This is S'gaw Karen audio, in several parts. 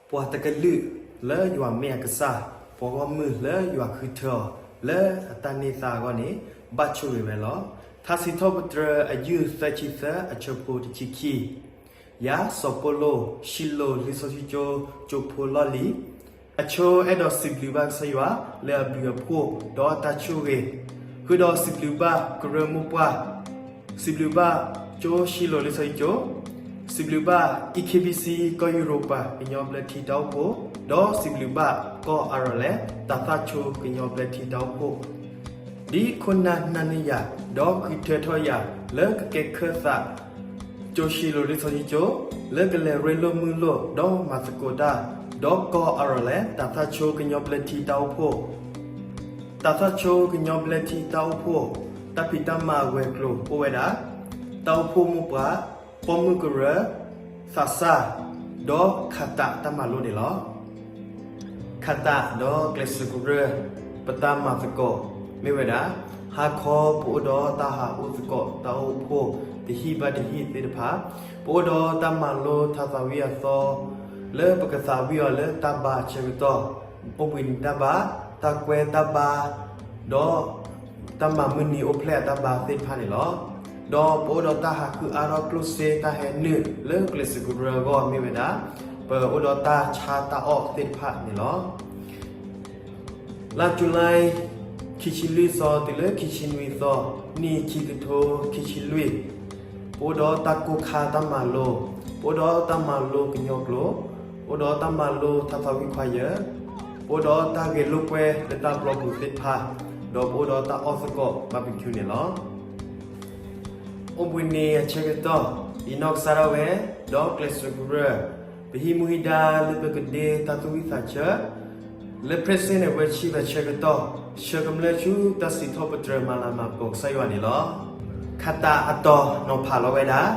ပှၤတကလုာ်လၢယွၤမ့ၢ်အကစၢ်, ပှၤဂီၢ်မုၢ်လၢယွၤဃုထၢအီၤလၢအတၢ်န့ၢ်သါအဂီၢ်န့ၣ် ဘၣ်ဆိၣ်ဂ့ၤဝဲလီၤ. ထါစံးထီၣ်ပတြၢၤအယုၢ်သၢဆံသၢ အဆၢဖိတဆံခံ, ယၤစီၤပီလူး ရှံလိာ်လံာ်စီဆှံကၠိ ကၠိဖိလီၢ်လံၤ, အဆိအဲၣ်ဒိးစံးဘျုးဘၣ်ကစၢ်ယွၤ လၢအဘျုးအဖှိၣ် ဒီးတၢ်ဆိၣ်ဂ့ၤ, ဃုာ်ဒီးစံးဘျုးဘၣ်ကရၢမိၢ်ပှၢ်, စံးဘျုးဘၣ်ကၠိရှံလိာ်လံာ်စီဆှံကၠိ, စံးဘျုးဘၣ် E K B C ကီၢ်ယူရိပၤ ကညီဘျၢထံတၢ်အိၣ်ဖှိၣ်, ဒီးစံးဘျုးဘၣ်ကီၢ်အါရၢၤလဲၣ် တၢ်သၣ်ဆိကညီဘျၢထံတၢ်အိၣ်ဖှိၣ် ဒ်ခိၣ်နၢ်နာ်န့ၢ်ယၤ ဒီးဃုထၢထီၣ်ယၤလၢကကဲခၢၣ်သး ကၠိရှံလိာ်လံာ်စီဆှံကၠိ လၢကလဲၤရ့လိာ်မုာ်လိာ် ဒီးမၤသကိးတၢ်, ဒီးကီၢ်အါရၢၤလဲၣ် တၢ်သၣ်ဆိကညီဘျၢထံတၢ်အိၣ်ဖှိၣ် တၢ်သၣ်ဆိကညီဘျၢထံတၢ်အိၣ်ဖှိၣ် တၢ်ဖံးတၢ်မၤအဝဲၤကျိၤအိၣ်ဝဲဒၣ် တၢ်အိၣ်ဖှိၣ်မိၢ်ပှၢ်, ပိာ်မုၣ်ကရၢ, သးစၢ်, ဒီးခးတးတၢ်မၤလိန့ၣ်လီၤ. ခးတးဒီးကျဲးစၢးကရၢ ပတၢ်မၤသကိး မ့ၢ်ဝဲဒၣ် ဟါခီပအိၣ်ဒီးတၢ်ဟးအိၣ်သကိးတၢ်အိၣ်ဖှိၣ် တဟံၣ်ဘၣ်တဟံၣ်သ့ၣ်တဖၣ်, ပအိၣ်ဒီးတၢ်မၤလိထါသးဝံၣ်အသီ လၢပကသးဝံၣ်အီၤလၢတၢ်ဘါဆၢကတီၢ်, အိၣ်ဘှံးနံၤတၢ်ဘါ, တၢ်ကွဲးတၢ်ဘါ, ဒီး တၢ်မၤမုၢ်နံၤအိၣ်ဖျဲၣ်အတၢ်ဘါသ့ၣ်တဖၣ်န့ၣ်လီၤ. ဒီးပအိၣ်ဒီးတၢ်ဟးဃုအါထီၣ်ကျိၣ်စ့တၢ်ဟဲနုာ်လၢကျဲးစၢးကရၢအဂီၢ်မ့ၢ်ဝဲဒၣ် ပအိၣ်ဒီးတၢ်ဆါတၢ်အီၣ်သ့ၣ်တဖၣ်န့ၣ်လီၤ. လါယူၤလံ ခံဆံလွံၢ်သီတုၤလၢခံဆံနွံသီ နံၣ်ခံကထိခံဆံလွံၢ်, ပအိၣ်ဒီးတၢ်ကိၢ်ခါတၢ်မၤလိ, ပအိၣ်ဒီးတၢ်မၤလိကညီကျိာ်, ပအိၣ်ဒီးတၢ်မၤလိထါသးဝံၣ်ခွါယၢၢ်, ပအိၣ်ဒီးတၢ်ဂဲၤလိာ်ကွဲလၢတၢ်ပျီပူၤသ့ၣ်တဖၣ်, ဒီးပအိၣ်ဒီးတၢ်အီၣ်သကိး barbecue န့ၣ်လီၤ. အိၣ်ဘှံးနံၤအဆၢကတီၢ် ယနီၢ်ကစၢ်ဒၣ်ဝဲ ဒီးကျဲးစၢးကရၢ ပဟံးမူဟံးဒါလၢပကဒ့တၢ်သူၣ်ဝံၣ်သးဆၢ လၢ present န့ၣ် ဝဲဆံးဝဲဆၢကတီၢ် ဆၢကမျၢၢ်ဆူတၢ်စံးထီၣ်ပတြၢၤမၤလၤမၤကပီၤကစၢ်ယွၤန့ၣ်လီၤ. ခးတးအတီၤနီၤဖးလီၤဝဲဒၣ်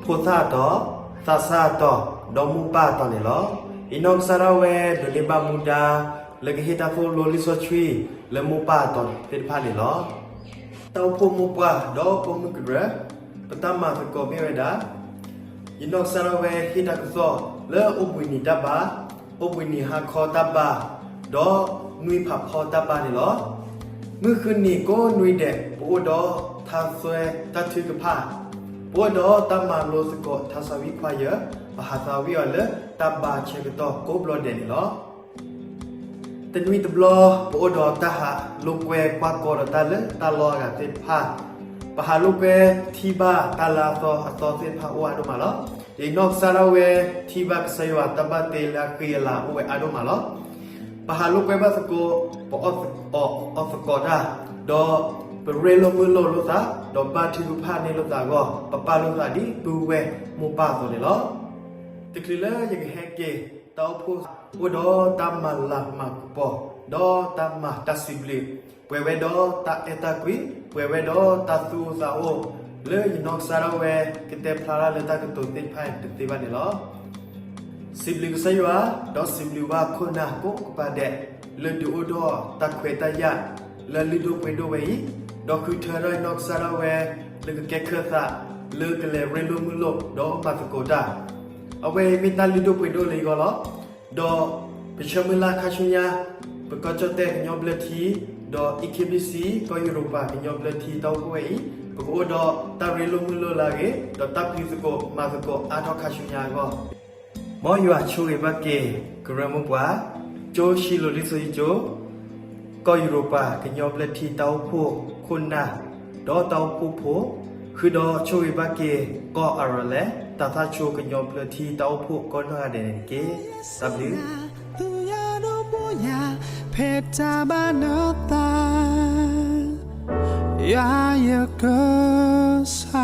ဖိသၣ်အတီၤ, သးစၢ်အတီၤ, ဒီးမိၢ်ပၢ်အတီၤန့ၣ်လီၤ. ယနီၢ်ကစၢ်ဒၣ်ဝဲ ဒိးန့ၢ်ဘၣ်မူဒါ လၢကဟ့ၣ်တၢ်သိၣ်လိလံာ်စီဆှံ လၢမိၢ်ပၢ်အတီၤသ့ၣ်တဖၣ်န့ၣ်လီၤ. တၢ်အိၣ်ဖှိၣ်မိၢ်ပှၢ် ဒီးပိာ်မုၣ်ကရၢ ပတၢ်မၤသကိးမ့ၢ်ဝဲဒၣ် ယနီၢ်ကစၢ်ဒၣ်ဝဲဟ့ၣ်တၢ်ကစီၣ် လၢအိၣ်ဘှံးနံၤတၢ်ဘါ, အိၣ်ဘှံးနံၤဟါခီတၢ်ဘါ, ဒီးနွံဖးဖီတၢ်ဘါန့ၣ်လီၤ. မုၢ်ဃုနံၤကိးနွံဒဲး ပအိၣ်ဒီးထါသွဲတၢ်ထုကဖၣ်, ပအိၣ်ဒီးတၢ်မၤလိသကိးထါသးဝံၣ်ခွါယၢၢ်, ပဟးသးဝံၣ်အီၤလၢတၢ်ဘါဆၢကတီၢ်ကိးဘျီဒဲးန့ၣ်လီၤ. တနွံတဘျီ ပအိၣ်ဒီးတၢ်ဟးလိာ်ကွဲကွၢ်ကီဒီးတၢ်လၢတၢ်လီၢ်အဂၤသ့ၣ်တဖၣ်, ပဟးလိာ်ကွဲထံၣ်ဘၣ်တၢ်လၢအသီအသီသ့ၣ်တဖၣ်အိၣ်အါဒိၣ်မးလီၤ. ယနီၢ်ကစၢ်ဒၣ်ဝဲ ထံၣ်ဘၣ်ကစၢ်ယွၤတၢ်ဘၣ်တ့လၢအဃံအလၤအိၣ်ဝဲအါဒိၣ်မးလီၤ. ပဟးလိာ်ကွဲဘၣ်သကိး ပအီၣ်သကိးတၢ်, ဒီးပရ့လိာ်မုာ်လိာ်လိာ်သး, ဒီးဘါထုကဖၣ်န့ၢ်လိာ်သးအဂီၢ် ပပာ်လိာ်သးဒ်ပုၢ်ဝဲၢ်မိၢ်ပၢ်အသိးန့ၣ်လီၤ. တချုးလၢယကဟဲက့ၤ တၢ်အိၣ်ဖှိၣ်အိၣ်ဒီးတၢ်မၤလၤမၤကပီၤ, ဒီးတၢ်မၤတၢ်စံးဘျုး, ပှဲၤဝဲဒီးတၢ်အဲၣ်တၢ်ကွံ, ပှဲၤဝဲဒီးတၢ်သူၣ်အိၣ်သးအိၣ်, လၢယနီၢ်ကစၢ်ဒၣ်ဝဲ ကတဲဖျါထီၣ်လၢတၢ်ကတိၤသ့ၣ်တဖၣ်တသ့ဘၣ်န့ၣ်လီၤ. စံးဘျုးကစၢ်ယွၤ, ဒီးစံးဘျုးဘၣ်ခိၣ်နၢ်ကိးကပၤဒဲး, လၢဒုးအိၣ်ထီၣ်တၢ်ခွဲးတၢ်ယာ် လၢလုၢ်ဒိၣ်ပှ့ၤဒိၣ်ဝဲအံၤ, ဒီးဃုထၢထီၣ်ယနီၢ်ကစၢ်ဒၣ်ဝဲ လၢကကဲခၢၣ်သး လၢကလဲၤရ့လိာ်မုာ်လိာ် ဒီးမၤသကိးတၢ်, အဝဲအံၤမ့ၢ်တၢ်လုၢ်ဒိၣ်ပှ့ၤဒိၣ်လၢယဂီၢ်လီၤ. ဒီးပဆၢမုၢ်လၢ်ခါဆူညါ ပကီၢ်ကၠီၣ်တဲၣ်ကညီဘျၢထံ ဒီး E K B C ကီၢ်ယူရိပၤကညီဘျၢထံတၢ်အိၣ်ဖှိၣ်ဝဲအံၤ ပကအိၣ်ဒီးတၢ်ရ့လိာ်မုာ်လိာ်လၢအဂ့ၤ ဒီးတၢ်ပျံၤသကိးမၤသကိးအါထီၣ်ခါဆူညါအဂီၢ်, မ်ယွၤဆိၣ်ဂ့ၤဘၣ်က့ၤ ကရၢမိၢ်ပှၢ်, ကၠိရှံလိာ်လံာ်စီဆှံကၠိ, ကီၢ်ယူရိပၤကညီဘျၢထံတၢ်အိၣ်ဖှိၣ်ခိၣ်နၢ်, ဒီးတၢ်အိၣ်ဖှိၣ်ဖိ, ဃုာ်ဒီးဆိၣ်ဂ့ၤဘၣ်က့ၤ ကီၢ်အါရၢၤလဲၣ် တၢ်သၣ်ဆိကညီဘျၢထံတၢ်အိၣ်ဖှိၣ်ကိးနီၢ်ဂၤဒဲးန့ၣ်တက့ၢ်. တၢ်ဘျုး ယွၤယကစၢ်